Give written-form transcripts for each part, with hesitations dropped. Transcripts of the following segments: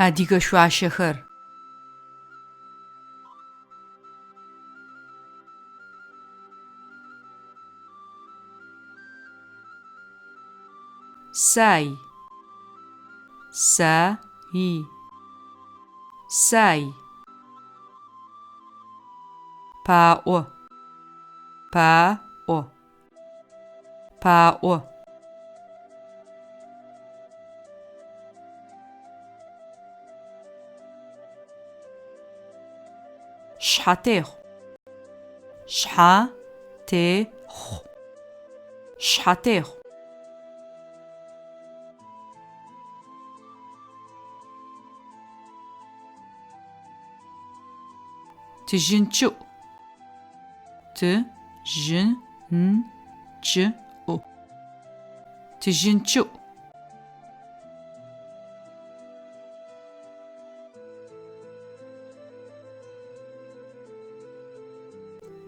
Адыгэ шъуашэхэр. Сай. Са и. Сай. Паӏо. Па ӏо. Паӏо. Шъхьатехъу. Шъхьа те хъу. Шъхьатехъу. Тыжьын чъыӏу. Ты жьы н ч ӏу. Тыжьын чъыӏу.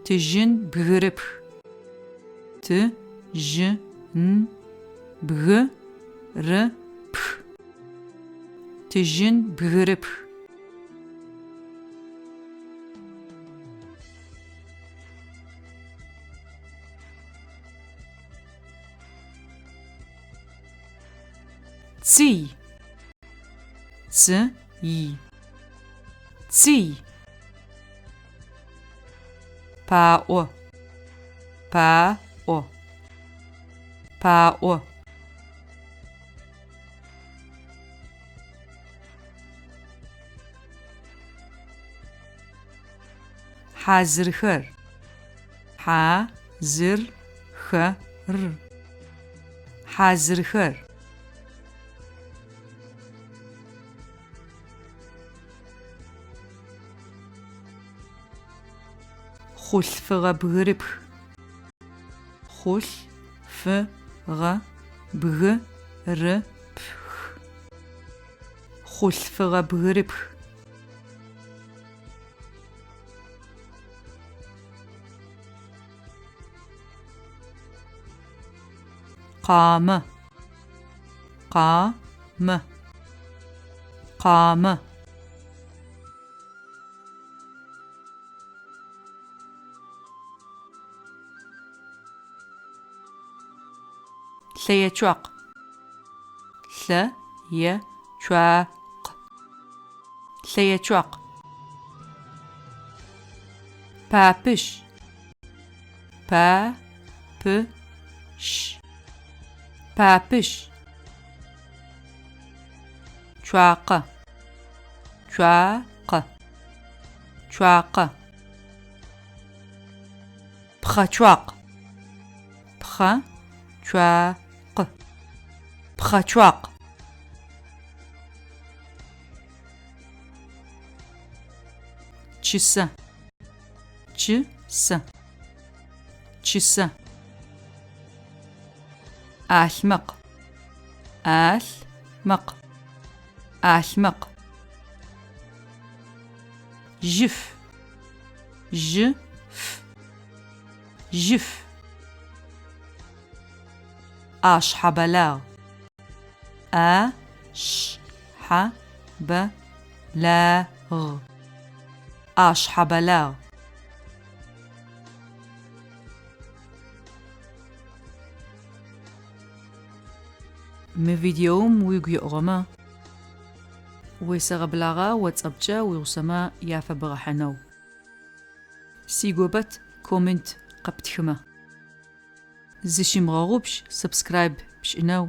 Тыжьын бгырыпх. Ты жьы н бгы ры пх. Тыжьын бгырыпх. Цый. Цы и. Цый. Паӏо. Па ӏо. Паӏо. Хьазырхэр. Хьа зыр хэ р. Хьазырхэр. Хъулъфыгъэ бгырыпх. Хъулъ фы гъэ бгы ры пх. Хъулъфыгъэ бгырыпх. Къамэ. Къа мэ. Къамэ. Лъэецуакъ. Лъэ е цуа къ. Лъэецуакъ. Папыщ. Па пы щ. Папыщ. Цуакъэ. Цуа къэ. Цуакъэ. Пхъэцуакъ. Пхъэ цуа къ. Пхъэцуакъ. Чысэ. Чы сэ. Чысэ. Ӏалъмэкъ. Ӏалъ мэкъ. ӏалъмэкъ. Жьыф. Жьы ф. Жьыф. ӏашъхьэбэлагъ. А шъ хьэ бэ ла гъ. ӏашъхьэбэлагъ. Мы видеом уигу еӏугъэмэ, уесэгъэблагъэ WhatsApp-кӏэ уигъусэмэ яфэбгъэхьынэу. Сигопэт коммент къэптхымэ. Зыщымыгъэгъупш subscribe пшӏынэу.